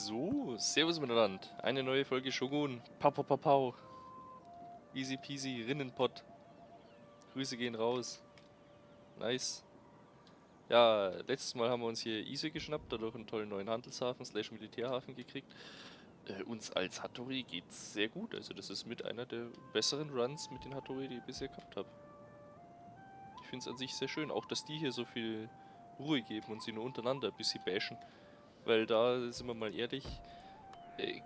So, servus miteinander. Eine neue Folge Shogun. Pau, pau, pau, pau. Easy peasy, Rinnenpott. Grüße gehen raus. Nice. Ja, letztes Mal haben wir uns hier Ise geschnappt, dadurch einen tollen neuen Handelshafen slash Militärhafen gekriegt. Uns als Hattori geht's sehr gut. Also das ist mit einer der besseren Runs mit den Hattori, die ich bisher gehabt hab. Ich find's an sich sehr schön, auch dass die hier so viel Ruhe geben und sie nur untereinander ein bisschen bashen. Weil da, sind wir mal ehrlich,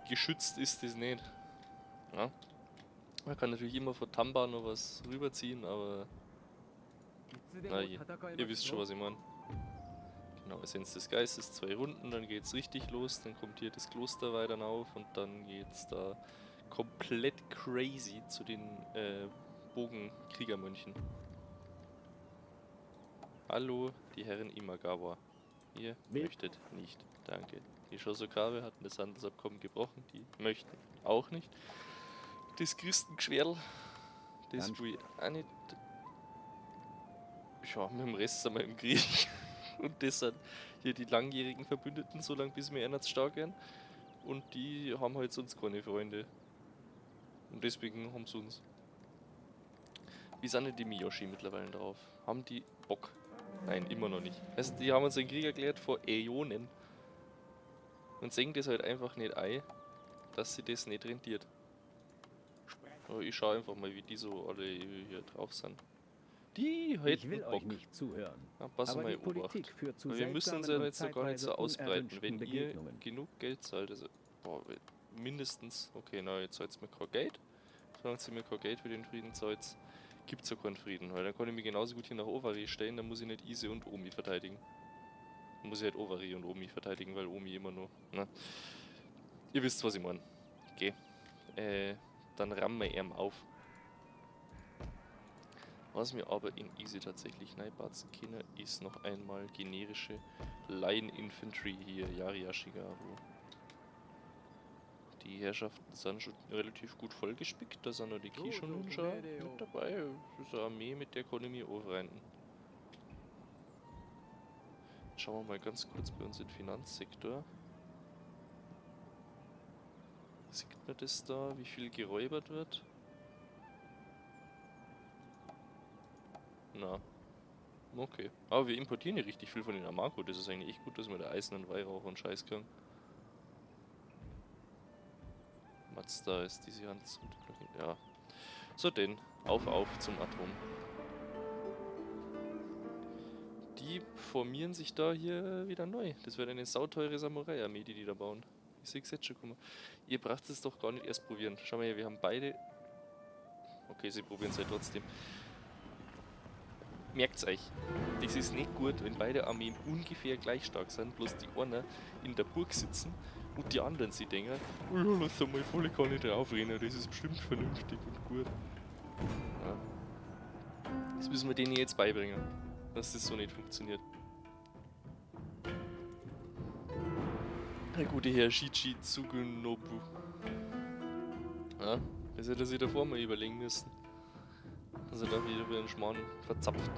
geschützt ist das nicht. Ja. Man kann natürlich immer von Tamba noch was rüberziehen, aber na, ihr wisst schon, was ich meine. Genau, Essenz des Geistes, 2 Runden, dann geht's richtig los, dann kommt hier das Kloster weiter auf und dann geht's da komplett crazy zu den Bogenkriegermönchen. Hallo, die Herren Imagawa. Ihr möchtet nicht, danke. Die Chosokabe hatten das Handelsabkommen gebrochen, die möchten auch nicht. Das Christengeschwerl, das will ich auch nicht. Ja, mit dem Rest sind wir im Krieg. Und das sind hier die langjährigen Verbündeten, so lange bis wir einer zu stark werden. Und die haben halt sonst keine Freunde. Und deswegen haben sie uns. Wie sind denn die Miyoshi mittlerweile drauf? Haben die Bock? Nein, immer noch nicht. Also die haben uns den Krieg erklärt vor Äonen. Und sehen das halt einfach nicht ein, dass sie das nicht rentiert. Aber ich schau einfach mal, wie die so alle hier drauf sind. Die Ich hätten will euch Bock. nicht zuhören. Ja, pass Aber mal die Politik Obacht. führt zu Weil wir müssen uns ja seltsamen und jetzt noch gar nicht so zeitweise ausbreiten. Wenn unerwünschten ihr Begegnungen. genug Geld zahlt, also boah, mindestens, okay, na jetzt zahlt mir kein Geld. Solange sie mir kein Geld für den Frieden zahlt, gibt's ja keinen Frieden. Weil dann kann ich mich genauso gut hier nach Owari stellen, dann muss ich nicht Ise und Omi verteidigen. Dann muss ich halt Owari und Omi verteidigen, weil Omi immer nur, ne? Ihr wisst, was ich mein. Okay. Dann rammen wir ihm auf. Was mir aber in Ise tatsächlich reinbatzen können, ist noch einmal generische Line Infantry hier, Yari Ashigaru. Die Herrschaften sind schon relativ gut vollgespickt, da sind noch die Kisho Ninja mit dabei. Das ist eine Armee, mit der kann ich mich anfreunden. Schauen wir mal ganz kurz bei uns im Finanzsektor. Sieht man das da, wie viel geräubert wird? Na. Okay. Aber wir importieren ja richtig viel von den Amako. Das ist eigentlich echt gut, dass wir da Eisen und Weihrauch und Scheiß kriegen. Mazda ist diese Handelsroute. Ja. So, denn. Auf, auf zum Atom. Die formieren sich da hier wieder neu. Das wird eine sauteure Samurai-Armee, die die da bauen. Ich seh's jetzt schon, guck mal. Ihr braucht es doch gar nicht erst probieren. Schau mal hier, wir haben beide... Okay, sie probieren's halt trotzdem. Merkt's euch, das ist nicht gut, wenn beide Armeen ungefähr gleich stark sind, bloß die einen in der Burg sitzen und die anderen sich denken, oh ja, lass mal volle Kanne draufrennen, das ist bestimmt vernünftig und gut. Ja. Das müssen wir denen jetzt beibringen, dass das so nicht funktioniert. Der gute Herr Shichi Tsugunobu. Ja, das hätte er sich davor mal überlegen müssen. Dass er da wieder einen Schmarrn verzapft.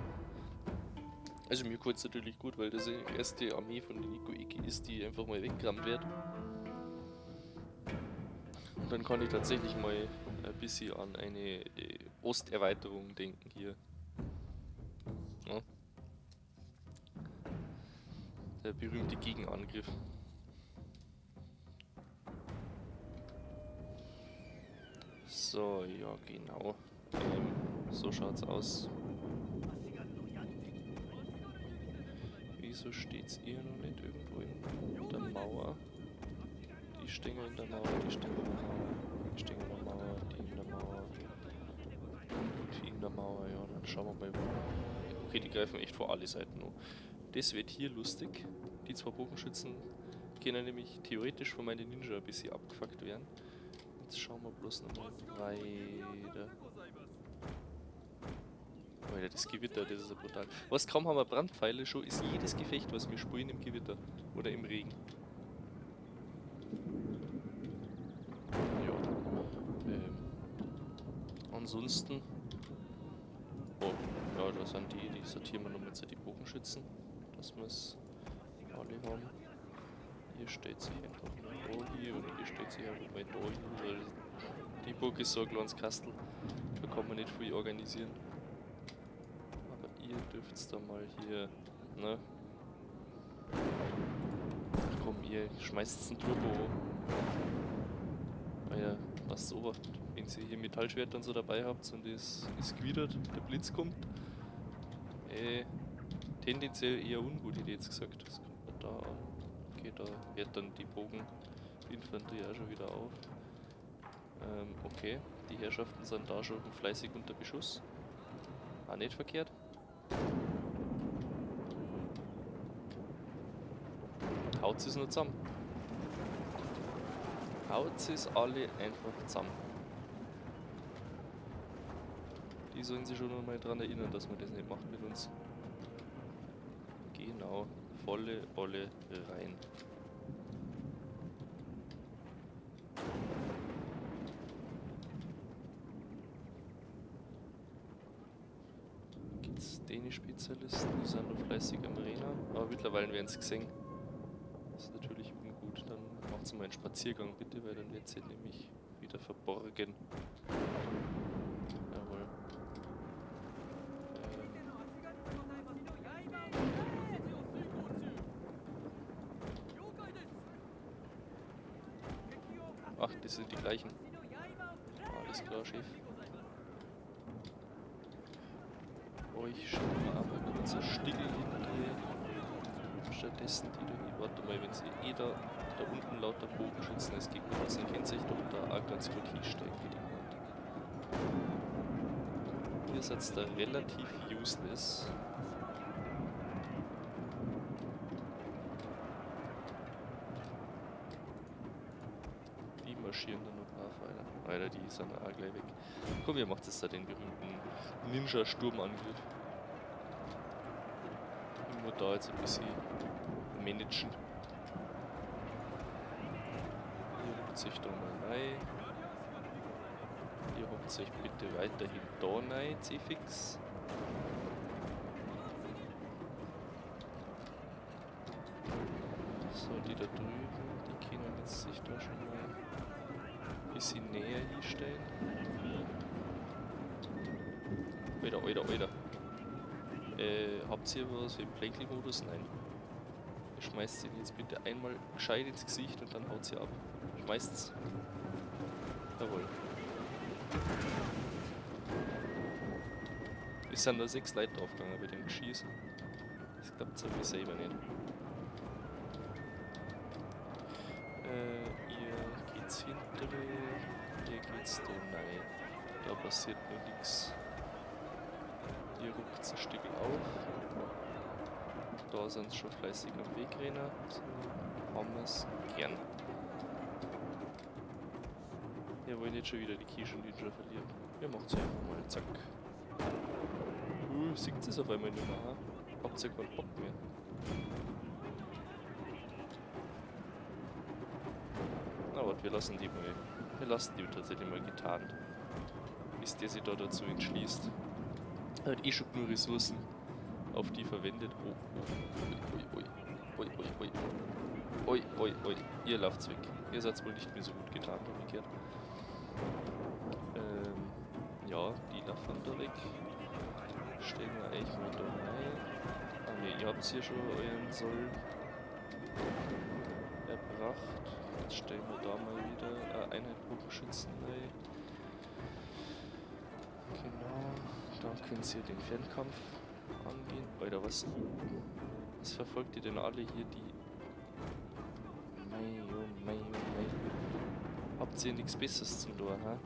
Also mir gefällt's natürlich gut, weil das die erste Armee von den Ikko-Ikki ist, die einfach mal weggerammt wird. Und dann kann ich tatsächlich mal ein bisschen an eine Osterweiterung denken hier. Ja. Der berühmte Gegenangriff. So, ja genau. So schaut's aus. Wieso steht's ihr noch nicht irgendwo in der Mauer? Die stehen in der Mauer, die stehen in der Mauer, die stehen in der Mauer, die in der Mauer. Die in der Mauer, ja, dann schauen wir mal, wo. Okay, die greifen echt vor alle Seiten an. Das wird hier lustig. Die zwei Bogenschützen können nämlich theoretisch von meinen Ninja ein bisschen abgefuckt werden. Jetzt schauen wir bloß noch mal weiter. Alter, das Gewitter, das ist ja brutal. Was, kaum haben wir Brandpfeile schon, ist jedes Gefecht, was wir spielen, im Gewitter. Oder im Regen. Ja. Ansonsten. Oh, ja, da sind die, die sortieren wir nochmal zu die Bogenschützen. Dass wir's alle haben. Ihr stellt sich einfach mal da hier und ihr stellt sich einfach mal da hin. Also die Burg ist so ein kleines Kastel, da kann man nicht viel organisieren. Aber ihr dürft da mal hier, ne? Ach komm, ihr schmeißt einen Turbo. Ah ja, passt ober. Wenn ihr hier Metallschwert dann so dabei habt und es ist gewidert, der Blitz kommt. Tendenziell eher ungut, hätte ich jetzt gesagt. Das kommt man da an. Okay, da hört dann die Bogeninfanterie auch schon wieder auf. Okay, die Herrschaften sind da schon fleißig unter Beschuss. Auch nicht verkehrt. Haut es nur zusammen. Haut es alle einfach zusammen. Die sollen sich schon noch mal dran erinnern, dass man das nicht macht mit uns. Genau, volle Olle rein. Gibt's den Spezialisten, die sind noch fleißig am Arena, aber mittlerweile werden sie gesehen. Das ist natürlich ungut. Dann macht's mal einen Spaziergang bitte, weil dann wird sie nämlich wieder verborgen. Jawohl. Ach, das sind die gleichen. Alles klar, Chef. Euch schicken wir aber kurz ein Stickel hinterher. Stattdessen die da hier. Warte mal, wenn sie eh da unten lauter Bogenschützen als Gegner sind, kennt sich doch da auch ganz gut hinstellen, hätte ich gemeint. Ihr seid da relativ useless. Die marschieren dann noch brav weiter. Alter, die sind auch gleich weg. Komm, ihr macht jetzt da den berühmten Ninja-Sturmangriff. Ich muss da jetzt ein bisschen managen. Ihr hockt sich da mal rein. Ihr hockt sich bitte weiterhin da rein, C-Fix. So, die da drüben, die können jetzt sich da schon mal ein bisschen näher hinstellen. Alter, Alter, Alter. Habt ihr was im Plänkelmodus? Nein. Ihr schmeißt ihn jetzt bitte einmal gescheit ins Gesicht und dann haut sie ab. Schmeißt's. Jawohl. Es sind da 6 Leute draufgegangen bei dem Geschieß. Das klappt so wie selber nicht. Ihr geht's hintere, ihr geht's da rein. Da passiert nur nix. Ihr ruckt ein Stück auf. Da sind sie schon fleißig am Wegrennen. So haben wir's gern. Wir wollen jetzt schon wieder die Kishu Ninja verlieren. Ihr macht's einfach mal. Zack. Sieht es auf einmal nicht mehr, ha? Habt ihr keinen Bock mehr? Na warte, wir lassen die mal. Wir lassen die tatsächlich mal getarnt. Bis der sich da dazu entschließt. Er hat eh schon genug Ressourcen auf die verwendet. Oh, oh, ui, ui, ui, ui, ui, ui, ui, ui. Ihr lauft's weg. Ihr seid wohl nicht mehr so gut getarnt, umgekehrt. Ja, die laufen da weg. Stellen wir eigentlich mal da rein. Ah ne, ihr habt hier schon euren Soll erbracht. Jetzt stellen wir da mal wieder eine Einheit Bogenschützen rein. Genau, da könnt ihr den Fernkampf angehen. Alter, was? Was verfolgt ihr denn alle hier, die... Mei, oh mei, oh mei. Habt ihr nichts Besseres zum tun, hä?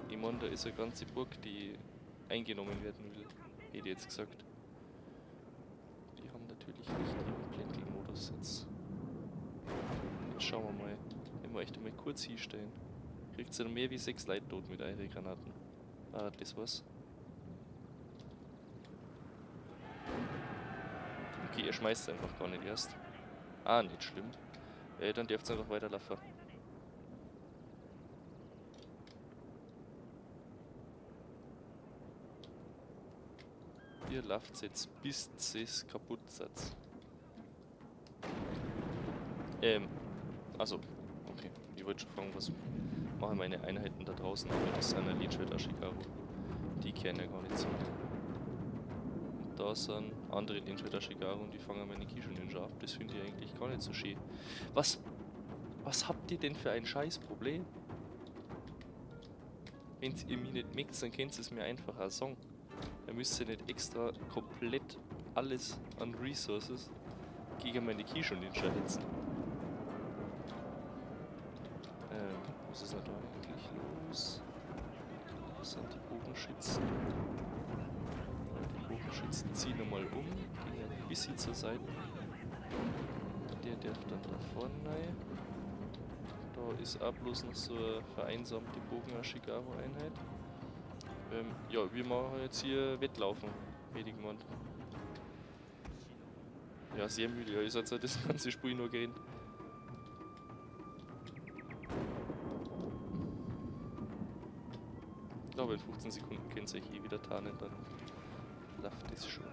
Ich mein, da ist eine ganze Burg, die eingenommen werden will. Hätte ich jetzt gesagt. Die haben natürlich nicht ihren Plänkelmodus jetzt. Jetzt schauen wir mal. Wenn wir euch da mal kurz hinstellen. Kriegt ihr noch mehr wie 6 Leute tot mit euren Granaten. Ah, das war's. Okay, ihr schmeißt einfach gar nicht erst. Ah, nicht schlimm. Dann dürft ihr einfach weiterlaufen. Ihr lauft jetzt bis es kaputt seid. Achso, okay. Ich wollte schon fragen, was machen meine Einheiten da draußen, aber das sind ja Lehnschwert Ashigaru. Die kehren ja gar nicht zurück. Und da sind andere Lehnschwert Ashigaru und die fangen meine Kishu Ninja ab. Das finde ich eigentlich gar nicht so schön. Was habt ihr denn für ein scheiß Problem? Wenn ihr mich nicht mögt, dann könnt ihr es mir einfach auch sagen. Da müsst ihr nicht extra komplett alles an Resources gegen meine Kishu Ninja hetzen. Was ist denn da eigentlich los? Was sind die Bogenschützen? Die Bogenschützen ziehen nochmal um, gehen ein bisschen zur Seite. Der darf dann da vorne rein. Da ist auch bloß noch so eine vereinsamte Bogen-Ashigaru-Einheit. Ja, wir machen jetzt hier Wettlaufen, hätte ich gemeint. Ja, sehr müde. Ja, ihr seid ja das ganze Spiel nur gerannt. Aber in 15 Sekunden könnt ihr euch eh wieder tarnen, dann läuft das schon.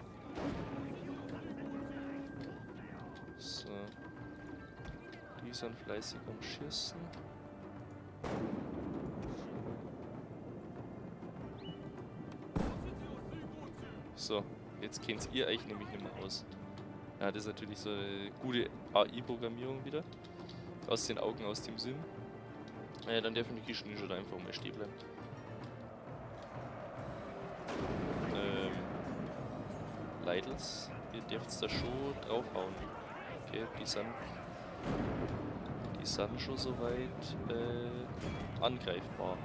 So. Die sind fleißig am Schießen. So, jetzt kennt ihr euch nämlich nicht mehr aus. Ja, das ist natürlich so eine gute A I-Programmierung wieder. Aus den Augen, aus dem Sinn. Ja, dann darf ich die Ninja da einfach mal stehen bleiben. Leidels, ihr dürft da schon draufhauen. Okay, die sind schon soweit angreifbar.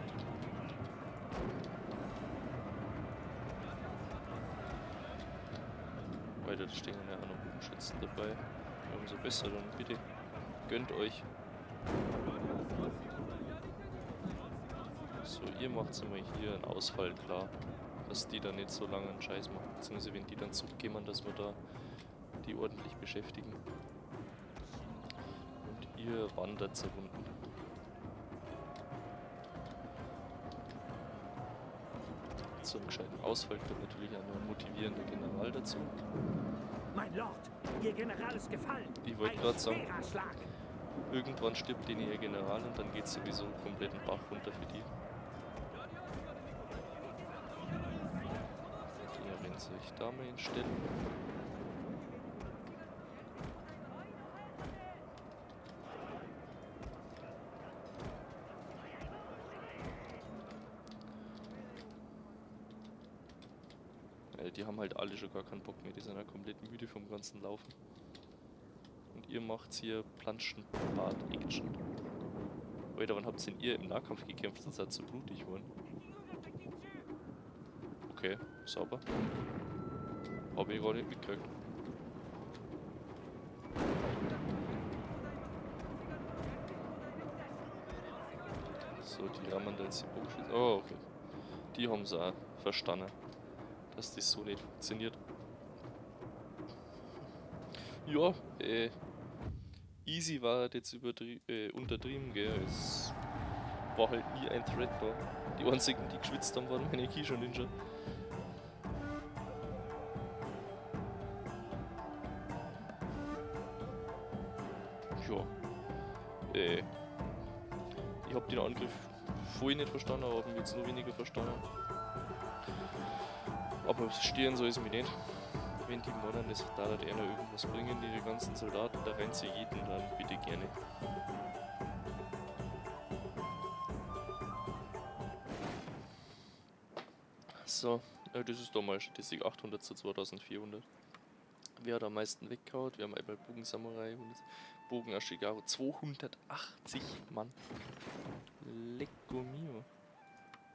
Weiter, da stehen ja auch noch Bogenschützen dabei. Ja, umso besser, dann bitte gönnt euch. So, ihr macht's mal hier einen Ausfall klar, dass die da nicht so lange einen Scheiß machen, beziehungsweise wenn die dann zurückkommen, dass wir da die ordentlich beschäftigen. Und ihr wandert zu Runden. Zum gescheiten Ausfall kommt natürlich auch noch ein motivierender General dazu. Mein Lord, Ihr General ist gefallen. Ich wollte Ein grad sagen, schwerer Schlag. irgendwann stirbt denen ihr General und dann geht's sowieso komplett den Bach runter für die. Ja, wenn sie sich da mal hinstellen. Die haben halt alle schon gar keinen Bock mehr, die sind ja komplett müde vom ganzen Laufen. Und ihr macht hier Planschenbad-Action. Alter, wann habt denn ihr im Nahkampf gekämpft und seid so blutig geworden? Okay, sauber. Hab ich gar nicht mitgekriegt. So, die rammen da jetzt die Bogenschützen. Oh, okay. Die haben's auch verstanden, dass das so nicht funktioniert. Ja, easy war halt jetzt untertrieben, gell. Es war halt nie ein Threat da. Die einzigen, die geschwitzt haben, waren meine Kishu Ninja. Ja. Ich hab den Angriff vorher nicht verstanden, aber hab ihn jetzt noch weniger verstanden. Aber stirren soll es mir nicht. Wenn die Modern das da hat einer irgendwas bringen, die ganzen Soldaten da rein zu jeden, dann bitte gerne. So, das ist doch mal Statistik 800 zu 2400. Wer hat am meisten weggehauen? Wir haben einmal Bogen Samurai, Bogen Ashigaru, 280 Mann. Lecco mio.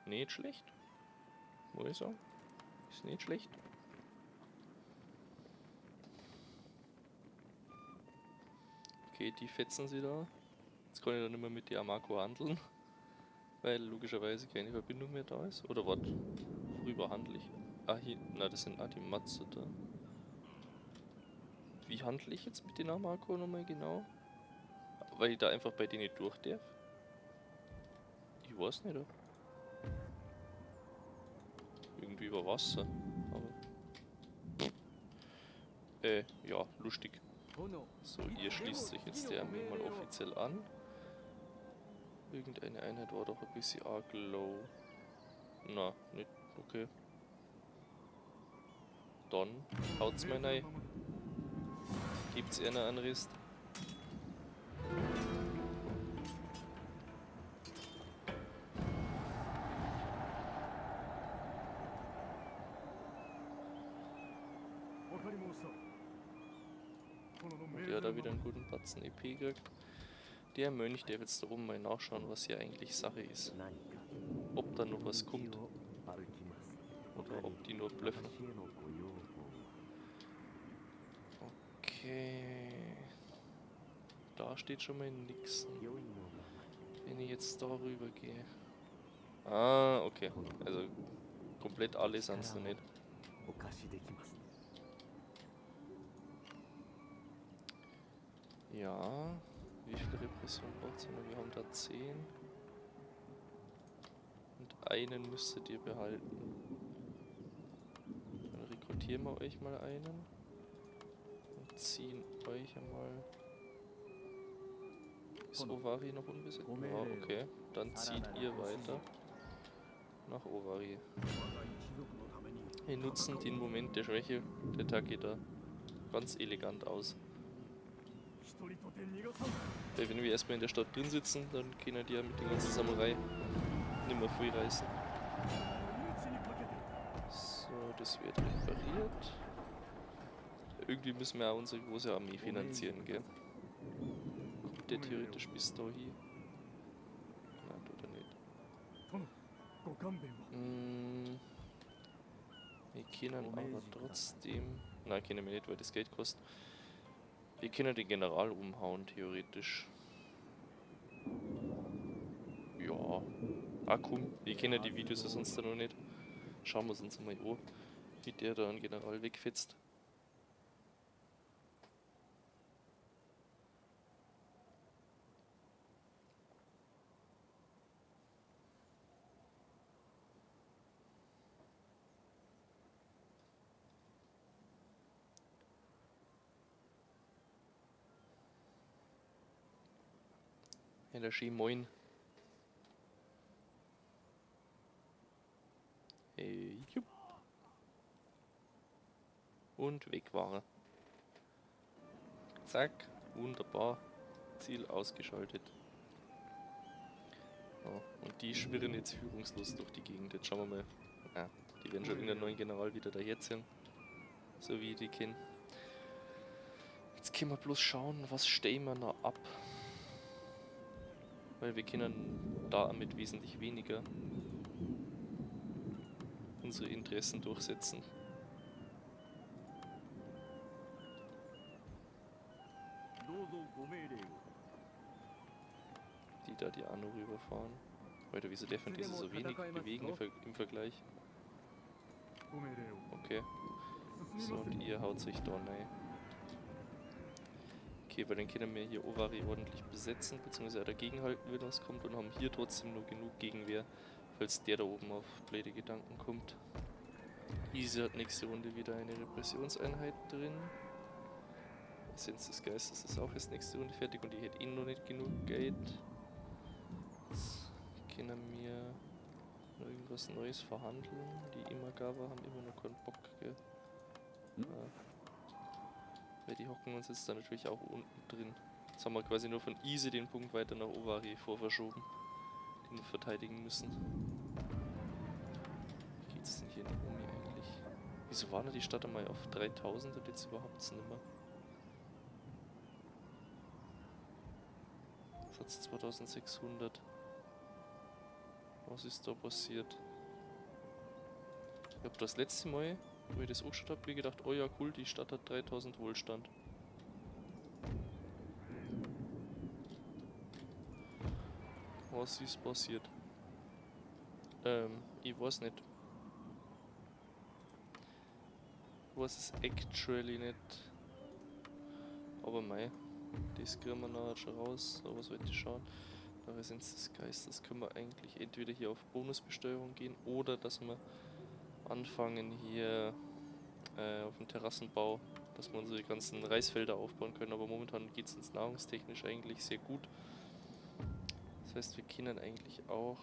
Nicht schlecht. Muss ich sagen. Ist nicht schlecht. Okay, die fetzen sie da. Jetzt kann ich da nicht mehr mit der Amako handeln, weil logischerweise keine Verbindung mehr da ist. Oder was? Worüber handle ich? Ah, hier. Na, das sind auch die Matsuda. Wie handle ich jetzt mit den Amako nochmal genau? Weil ich da einfach bei denen durch darf? Ich weiß nicht, oder? Irgendwie über Wasser. Aber. Ja, lustig. So, ihr schließt sich jetzt der Armee mal offiziell an. Irgendeine Einheit war doch ein bisschen arg low. Na, nicht, okay. Dann haut's mal rein. Gibt's einer einen Rest? Und der hat da wieder einen guten Batzen EP gekriegt. Der Mönch, der wird jetzt da oben mal nachschauen, was hier eigentlich Sache ist. Ob da noch was kommt. Oder ob die nur blöffen. Okay. Da steht schon mal nix. Wenn ich jetzt da rüber gehe. Ah, okay. Also komplett alle sind's noch nicht. Ja, wie viel Repression braucht's denn? Wir haben da 10. Und einen müsstet ihr behalten. Dann rekrutieren wir euch mal einen. Und ziehen euch einmal. Ist Owari noch unbesetzt? Ja, okay. Dann zieht ihr weiter nach Owari. Wir nutzen den Moment der Schwäche der Takeda ganz elegant aus. Weil wenn wir erstmal in der Stadt drin sitzen, dann können die ja mit den ganzen Samurai nicht mehr viel reißen. So, das wird repariert. Irgendwie müssen wir auch unsere große Armee finanzieren, gell? Kommt der theoretisch bis da hier? Nein, tut er nicht. Wir können aber trotzdem... Nein, können wir nicht, weil das Geld kostet. Wir können den General umhauen, theoretisch. Ja. Ah, komm, wir kennen die Videos ja sonst noch nicht. Schauen wir es uns mal an, wie der da einen General wegfetzt. Ja, der Ski, moin. Hey, jupp. Und weg war er. Zack, wunderbar. Ziel ausgeschaltet. Oh, und die schwirren jetzt führungslos durch die Gegend. Jetzt schauen wir mal. Ja, die werden schon irgendeinen neuen General wieder daherziehen. So wie ich die kenne. Jetzt können wir bloß schauen, was stellen wir noch ab. Weil wir können da mit wesentlich weniger unsere Interessen durchsetzen. Die da die Anno rüberfahren. Alter, wieso dürfen diese so wenig bewegen im Vergleich? Okay. So, und ihr haut sich da rein. Okay, weil dann können wir hier Owari ordentlich besetzen, beziehungsweise auch dagegenhalten, wenn was kommt, und haben hier trotzdem noch genug Gegenwehr, falls der da oben auf blöde Gedanken kommt. Ise hat nächste Runde wieder eine Repressionseinheit drin. Essenz des Geistes ist auch erst nächste Runde fertig und ich hätte eh noch nicht genug Geld. Jetzt können wir noch irgendwas Neues verhandeln. Die Imagawa haben immer noch keinen Bock, gell? Ja. Weil die hocken uns jetzt da natürlich auch unten drin. Jetzt haben wir quasi nur von Ise den Punkt weiter nach Owari vorverschoben, den wir verteidigen müssen. Wie geht's denn hier in Omi eigentlich? Wieso war denn die Stadt einmal auf 3000 und jetzt überhaupt nicht mehr? Jetzt hat's 2600. Was ist da passiert? Ich hab das letzte Mal, wo ich das angeschaut hab, mir gedacht, oh ja cool, die Stadt hat 3000 Wohlstand. Was ist passiert? Ich weiß nicht. Ich weiß es actually nicht. Aber mei, das kriegen wir nachher schon raus. Aber was wollte ich schauen? Da Essenz des Geistes können wir eigentlich entweder hier auf Bonusbesteuerung gehen oder dass wir anfangen hier auf dem Terrassenbau Dass wir unsere ganzen Reisfelder aufbauen können. Aber momentan geht es uns nahrungstechnisch eigentlich sehr gut. Das heißt, wir können eigentlich auch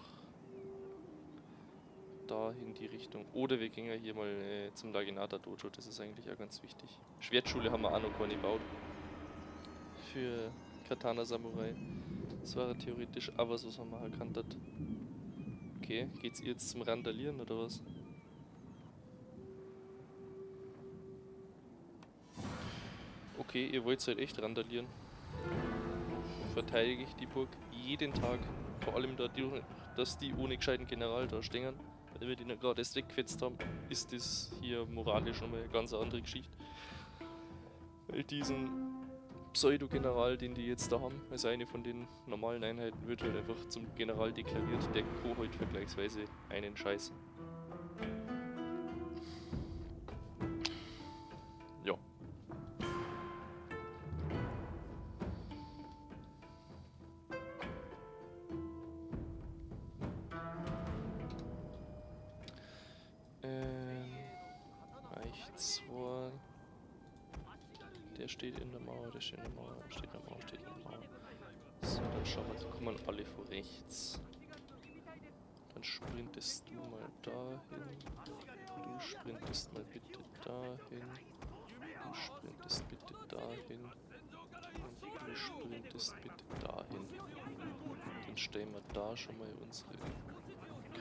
da in die Richtung. Oder wir gehen ja hier mal zum Naginata Dojo, das ist eigentlich auch ganz wichtig. Schwertschule haben wir auch noch keine gebaut. Für Katana Samurai. Das wäre theoretisch auch was, was man machen kann. Dort. Okay, geht's ihr jetzt zum Randalieren oder was? Okay, ihr wollt halt echt randalieren. Verteidige ich die Burg jeden Tag. Vor allem dadurch, dass die ohne gescheiten General da stehen. Weil wir den ja gerade erst weggefetzt haben, ist das hier moralisch nochmal eine ganz andere Geschichte. Weil diesen Pseudo-General, den die jetzt da haben, also eine von den normalen Einheiten, wird halt einfach zum General deklariert, der co halt vergleichsweise einen Scheiß. Ja. Reich 2. Der steht in der Mauer, der steht in der Mauer, der steht in der Mauer, steht in der Mauer. So, dann schauen wir, da kommen alle von rechts. Dann sprintest du mal dahin. Du sprintest mal bitte dahin. Du sprintest bitte dahin. Und du sprintest bitte dahin. Dann stellen wir da schon mal unsere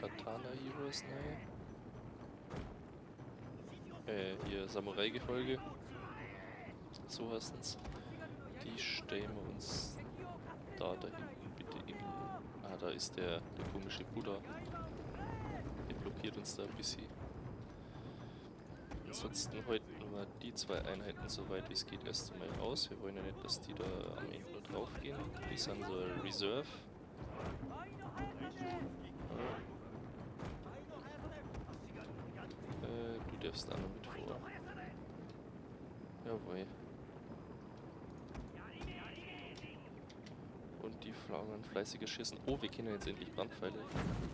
Katana Heroes rein. Hier Samurai-Gefolge. So heißen's. Die stellen wir uns da hinten bitte in. Ah, da ist der komische Buddha. Der blockiert uns da ein bisschen. Ansonsten halten wir die zwei Einheiten so weit wie es geht erst einmal aus. Wir wollen ja nicht, dass die da am Ende nur drauf gehen. Die sind so eine Reserve. Du darfst auch noch mit vor. Jawohl. Und die flangen fleißiger schießen. Oh, wir können jetzt endlich Brandpfeile.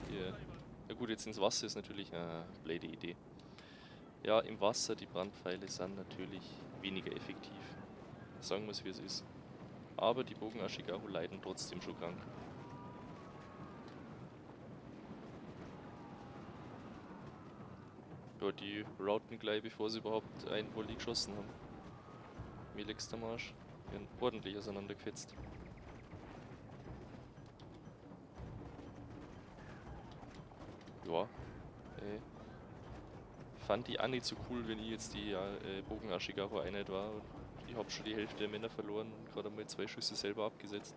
Hier. Ja gut, jetzt ins Wasser ist natürlich eine blöde Idee. Ja, im Wasser, die Brandpfeile sind natürlich weniger effektiv. Sagen wir's, wie es ist. Aber die Bogen Ashigaru leiden trotzdem schon krank. Ja, die routen gleich, bevor sie überhaupt einen Volley geschossen haben. Mir legst am Arsch. Werden ordentlich auseinandergefetzt. Ja. Fand die auch nicht so cool, wenn ich jetzt die Bogen Ashigaru Einheit war. Und ich hab schon die Hälfte der Männer verloren und gerade einmal 2 Schüsse selber abgesetzt.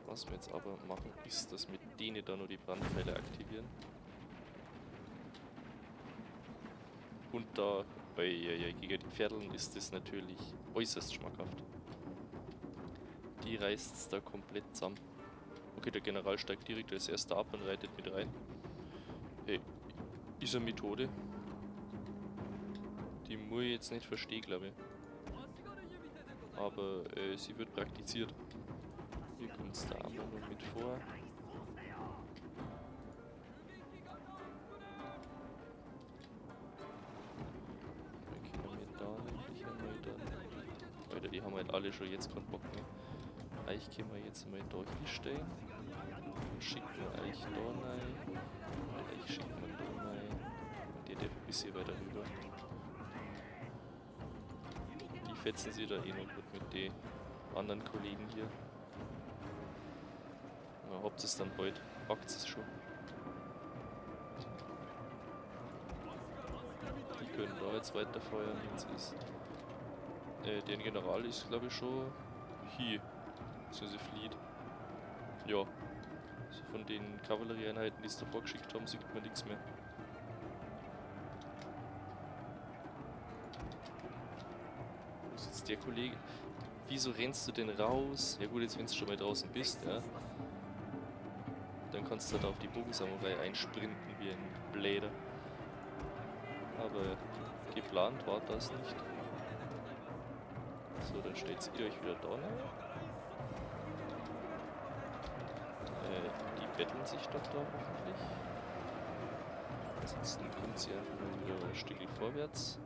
Was wir jetzt aber machen, ist, dass wir denen da nur die Brandpfeile aktivieren. Und da, gegen die Pferdeln ist das natürlich äußerst schmackhaft. Die reißt's da komplett zusammen. Okay, der General steigt direkt als erster ab und reitet mit rein. Hey, ist eine Methode. Die muss ich jetzt nicht verstehen, glaube ich. Aber sie wird praktiziert. Hier kommt's da einmal noch mit vor. Dann können wir da nämlich einmal dann. Alter, die haben halt alle schon jetzt keinen Bock mehr. Euch können wir jetzt mal da hinstellen. Dann schicken wir euch da rein. Und euch schicken wir da rein. Und der darf ein bisschen weiter rüber. Die fetzen sich da eh noch gut mit den anderen Kollegen hier. Na, habt es dann bald. Packt es schon. Die können da jetzt weiter feuern, wenn's ist. Deren General ist, glaub ich, schon hier. Beziehungsweise flieht. Ja. Also von den Kavallerieeinheiten, die es davor geschickt haben, sieht man nichts mehr. Wo ist jetzt der Kollege? Wieso rennst du denn raus? Ja gut, jetzt wenn du schon mal draußen bist, ja. Dann kannst du da auf die Bogensamurai einsprinten wie ein Bläder. Aber geplant war das nicht. So, dann stellt ihr euch wieder da rein. Die betteln sich doch da hoffentlich. Ansonsten kommt sie einfach mal wieder ein Stück vorwärts.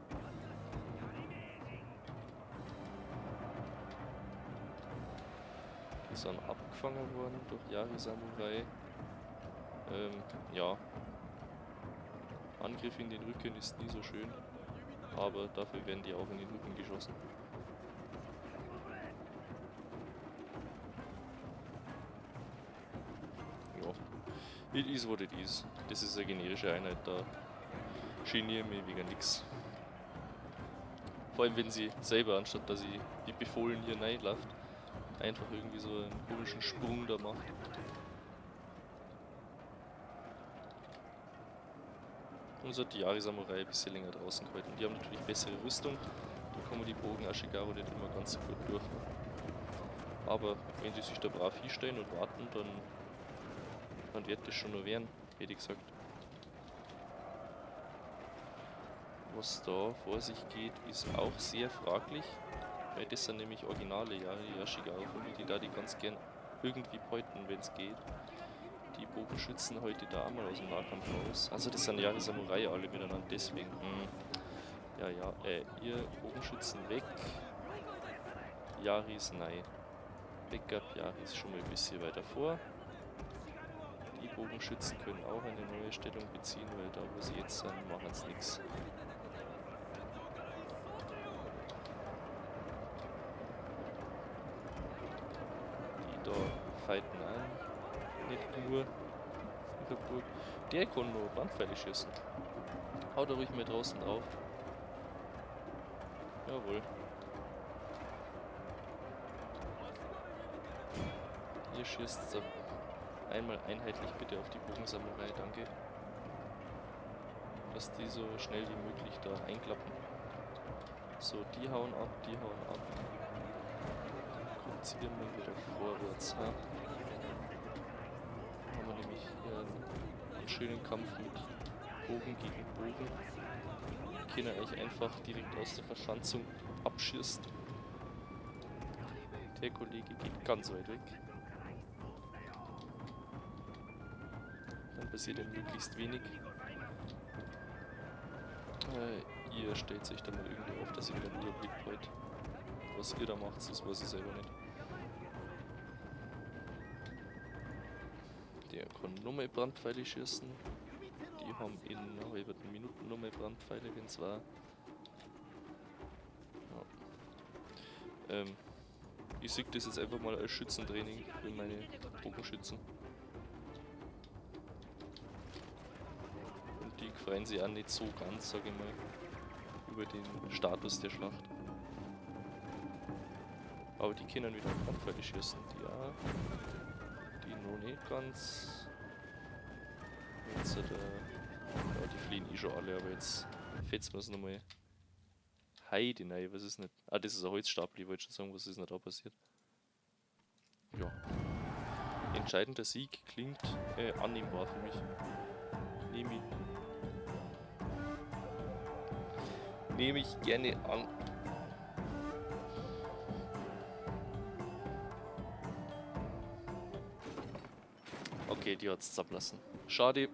Die sind abgefangen worden durch Yari Samurai. Ja. Angriff in den Rücken ist nie so schön. Aber dafür werden die auch in den Rücken geschossen. Ja. It is what it is. Das ist eine generische Einheit, da geniere ich mich wegen nix. Vor allem wenn sie selber, anstatt dass sie wie befohlen hier reinläuft, einfach irgendwie so einen komischen Sprung da macht. Und so hat die Yari Samurai ein bisschen länger draußen gehalten. Die haben natürlich bessere Rüstung, da kommen die Bogen Ashigaru nicht immer ganz so gut durch. Aber wenn die sich da brav hinstellen und warten, dann wird das schon noch werden, hätte ich gesagt. Was da vor sich geht, ist auch sehr fraglich, weil das sind nämlich originale Yari Ashigaru, die da die ganz gern irgendwie beuten, wenn's geht. Die Bogenschützen heute da auch mal aus dem Nahkampf raus. Also das sind Yari Samurai alle miteinander, deswegen. Ja, ja, ihr Bogenschützen weg. Yaris, nein. Backup Yaris schon mal ein bisschen weiter vor. Die Bogenschützen können auch eine neue Stellung beziehen, weil da wo sie jetzt sind, machen sie nix. Die da fighten an. Nicht nur in der Burg. Der kann nur Brandpfeile schießen. Haut da ruhig mal draußen drauf. Jawohl. Ihr schießt so einmal einheitlich bitte auf die Bogensamurai, danke. Dass die so schnell wie möglich da einklappen. So, die hauen ab, die hauen ab. Kommt sie mal wieder vorwärts, ha? Da haben wir nämlich hier einen schönen Kampf mit Bogen gegen Bogen. Die können euch einfach direkt aus der Verschanzung abschießen. Der Kollege geht ganz weit weg. Dann passiert ihm möglichst wenig. Ihr stellt euch da mal irgendwie auf, dass ihr wieder einen Überblick habt. Was ihr da macht, das weiß ich selber nicht. Der kann nochmal Brandpfeile schießen. Die haben in einer halben Minute nochmal Brandpfeile, wenn's war. Ja. Ich sehe das jetzt einfach mal als Schützentraining für meine Bogenschützen. Und die freuen sich auch nicht so ganz, sag ich mal, über den Status der Schlacht. Aber die können wieder Brandpfeile schießen, die auch. Die noch nicht ganz. Jetzt hat er, ja, die fliehen eh schon alle, aber jetzt fetzen wir's nochmal. Heide, nein, was ist nicht? Ah, das ist ein Holzstapel, ich wollte schon sagen, was ist denn da passiert? Ja. Entscheidender Sieg klingt annehmbar für mich. Nehme ich. Nehme ich gerne an. Okay, die hat's zusammenlassen. Schade.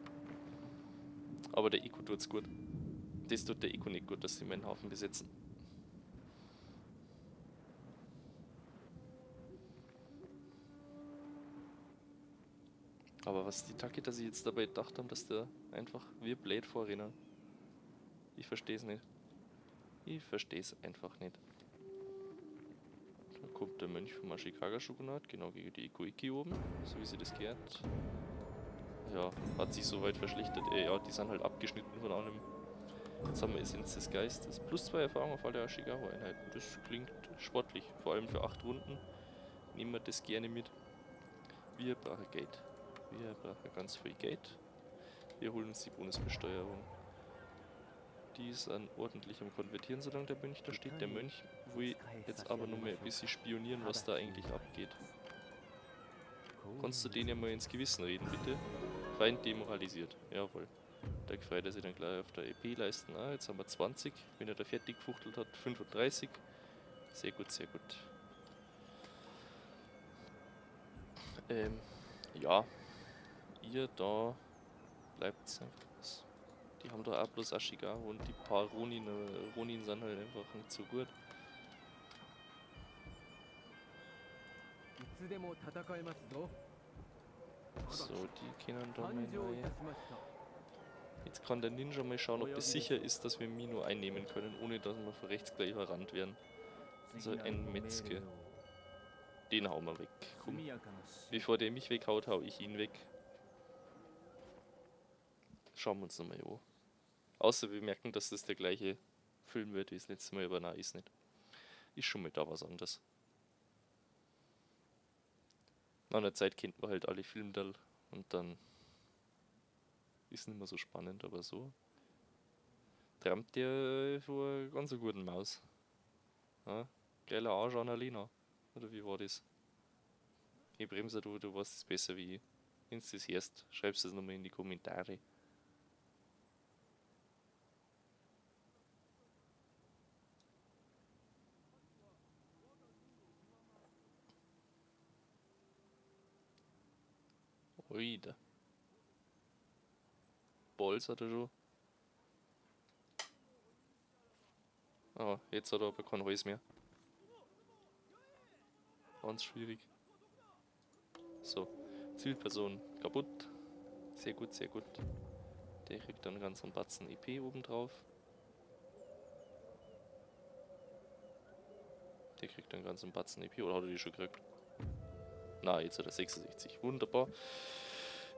Aber der Eco tut's gut. Das tut der Eco nicht gut, dass sie meinen Hafen besetzen. Aber was die Takeda sich jetzt dabei gedacht haben, dass der einfach wie blöd vorrennen. Ich versteh's nicht. Ich versteh's einfach nicht. Da kommt der Mönch vom Ashikaga-Shogunat, genau gegen die Ikoiki oben, so wie sie das gehört. Ja, hat sich soweit verschlechtert. Ja, die sind halt abgeschnitten von allem. Jetzt haben wir Essenz des Geistes. Plus 2 Erfahrung auf alle Ashigaru-Einheiten. Das klingt sportlich, vor allem für 8 Runden. Nehmen wir das gerne mit. Wir brauchen Geld. Wir brauchen ganz viel Geld. Wir holen uns die Bonusbesteuerung. Die ist an ordentlich am Konvertieren, solange der Mönch da steht. Der Mönch will jetzt aber noch mal ein bisschen spionieren, was da eigentlich abgeht. Kannst du den ja mal ins Gewissen reden, bitte? Feind demoralisiert. Jawohl. Da freut er sich dann gleich auf der EP leisten. Ah, jetzt haben wir 20. Wenn er da fertig gefuchtelt hat, 35. Sehr gut, sehr gut. Ja. Ihr da bleibt einfach was. Die haben da auch bloß Ashigaru und die paar Ronin, Ronin sind halt einfach nicht so gut. So, die können da mal rein. Jetzt kann der Ninja mal schauen, ob es sicher ist, dass wir Mino einnehmen können, ohne dass wir von rechts gleich überrannt werden. Also ein Metzger. Den hauen wir weg. Komm. Bevor der mich weghaut, hau ich ihn weg. Schauen wir uns nochmal an. Außer wir merken, dass das der gleiche Film wird wie das letzte Mal, aber nein, ist nicht. Ist schon mal da was anderes. Nach einer Zeit kennt man halt alle Filme und dann ist nicht mehr so spannend, aber so trampt der vor einer ganz guten Maus. Ja, geiler Arsch Annalena. Oder wie war das? Hey Bremser, du weißt es besser wie ich. Wenn du das hörst, schreibst es nochmal in die Kommentare. Oida. Balls hat er schon. Ah, jetzt hat er aber kein Holz mehr. Ganz schwierig. So, Zielperson kaputt. Sehr gut, sehr gut. Der kriegt dann ganz einen Batzen EP obendrauf. Der kriegt dann ganz einen Batzen EP, oder hat er die schon gekriegt? Na, jetzt hat er 66. Wunderbar.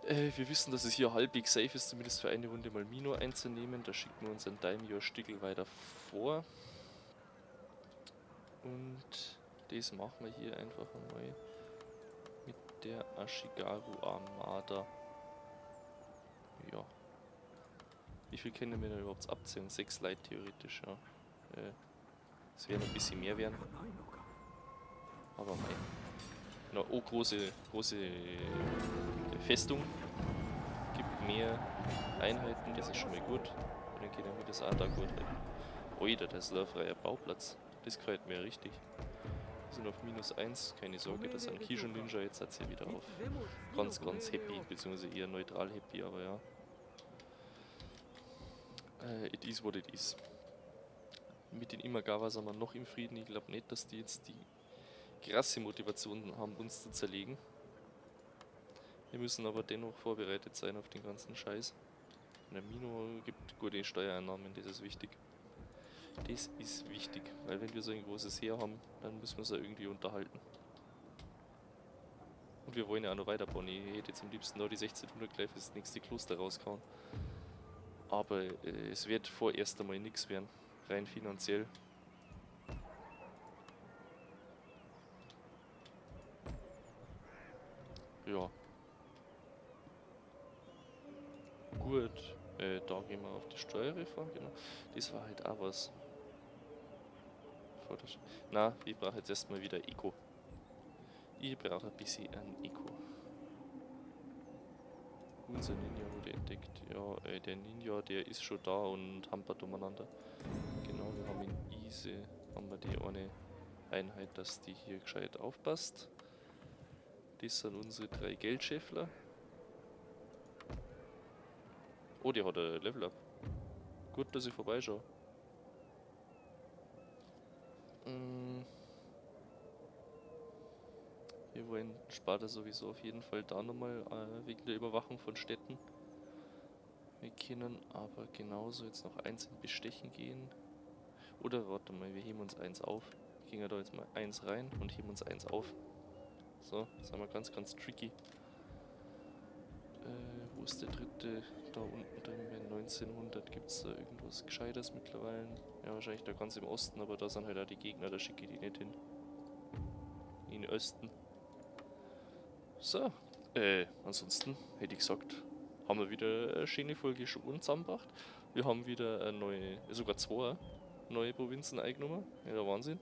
Wir wissen, dass es hier halbwegs safe ist, zumindest für eine Runde mal Mino einzunehmen. Da schicken wir unseren Daimyo ein Stückel weiter vor. Und das machen wir hier einfach einmal mit der Ashigaru Armada. Ja. Wie viel können wir denn überhaupt abzählen? 6 Leute theoretisch, ja. Es werden ein bisschen mehr werden. Aber mei. Na, oh, große, große Festung. Gibt mehr Einheiten, das ist schon mal gut. Und dann geht wir das auch da gut rein. Oida, das ist ein freier Bauplatz. Das gefällt mir richtig. Wir sind auf -1, keine Sorge, das sind Kishu Ninja, jetzt hat sie wieder auf ganz, ganz happy, beziehungsweise eher neutral happy, aber ja. It is what it is. Mit den Imagawa sind wir noch im Frieden. Ich glaub nicht, dass die jetzt die krasse Motivation haben, uns zu zerlegen. Wir müssen aber dennoch vorbereitet sein auf den ganzen Scheiß. Und der Mino gibt gute Steuereinnahmen, das ist wichtig. Das ist wichtig, weil wenn wir so ein großes Heer haben, dann müssen wir es ja irgendwie unterhalten. Und wir wollen ja auch noch weiterbauen. Ich hätte jetzt am liebsten noch die 1600 gleich fürs nächste Kloster rausgehauen. Aber es wird vorerst einmal nix werden, rein finanziell. Ja. Gut. Da gehen wir auf die Steuerreform, genau. Das war halt auch was. Na, ich brauche jetzt erstmal wieder Eco. Ich brauche ein bisschen ein Eco. Unser Ninja wurde entdeckt. Ja, der Ninja, der ist schon da und hampert umeinander. Genau, wir haben in Ise, haben wir die eine Einheit, dass die hier gescheit aufpasst. Das sind unsere 3 Geldschäffler. Oh, der hat ein Level Up. Gut, dass ich vorbeischaue. Wir wollen Sparta sowieso auf jeden Fall da nochmal wegen der Überwachung von Städten. Wir können aber genauso jetzt noch eins in Bestechen gehen. Oder warte mal, wir heben uns eins auf. Wir gehen ja da jetzt mal eins rein und heben uns eins auf. So, das haben wir ganz, ganz tricky. Wo ist der dritte? Da unten drin bei 1900 gibt's da irgendwas Gescheites mittlerweile. Ja, wahrscheinlich da ganz im Osten, aber da sind halt auch die Gegner, da schicke ich die nicht hin. In den Osten. So, ansonsten hätte ich gesagt, haben wir wieder eine schöne Folge schon zusammengebracht. Wir haben wieder eine neue, sogar zwei neue Provinzen eingenommen. Ja, der Wahnsinn.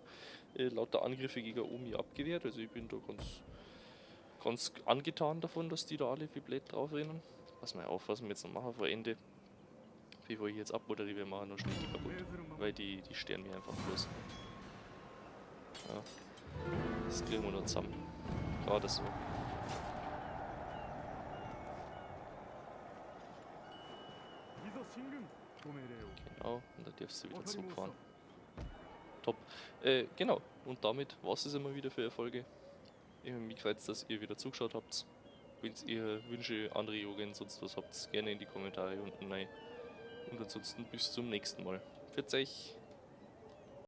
Lauter Angriffe gegen Omi abgewehrt, also ich bin da ganz, ganz angetan davon, dass die da alle wie blöd drauf rennen. Pass mal auf, was wir jetzt noch machen vor Ende. Bevor ich jetzt abmoderiere, wir machen noch schnell die kaputt. Weil die sterben mir einfach bloß. Ja. Das kriegen wir noch zusammen. Gerade so. Genau, und dann darfst du wieder zurückfahren. Top. Genau, und damit war es immer wieder für eine Folge. Ich habe mich gefreut, dass ihr wieder zugeschaut habt. Wenn ihr Wünsche, Anregungen, sonst was habt, gerne in die Kommentare unten rein. Und ansonsten bis zum nächsten Mal. Pfiat euch!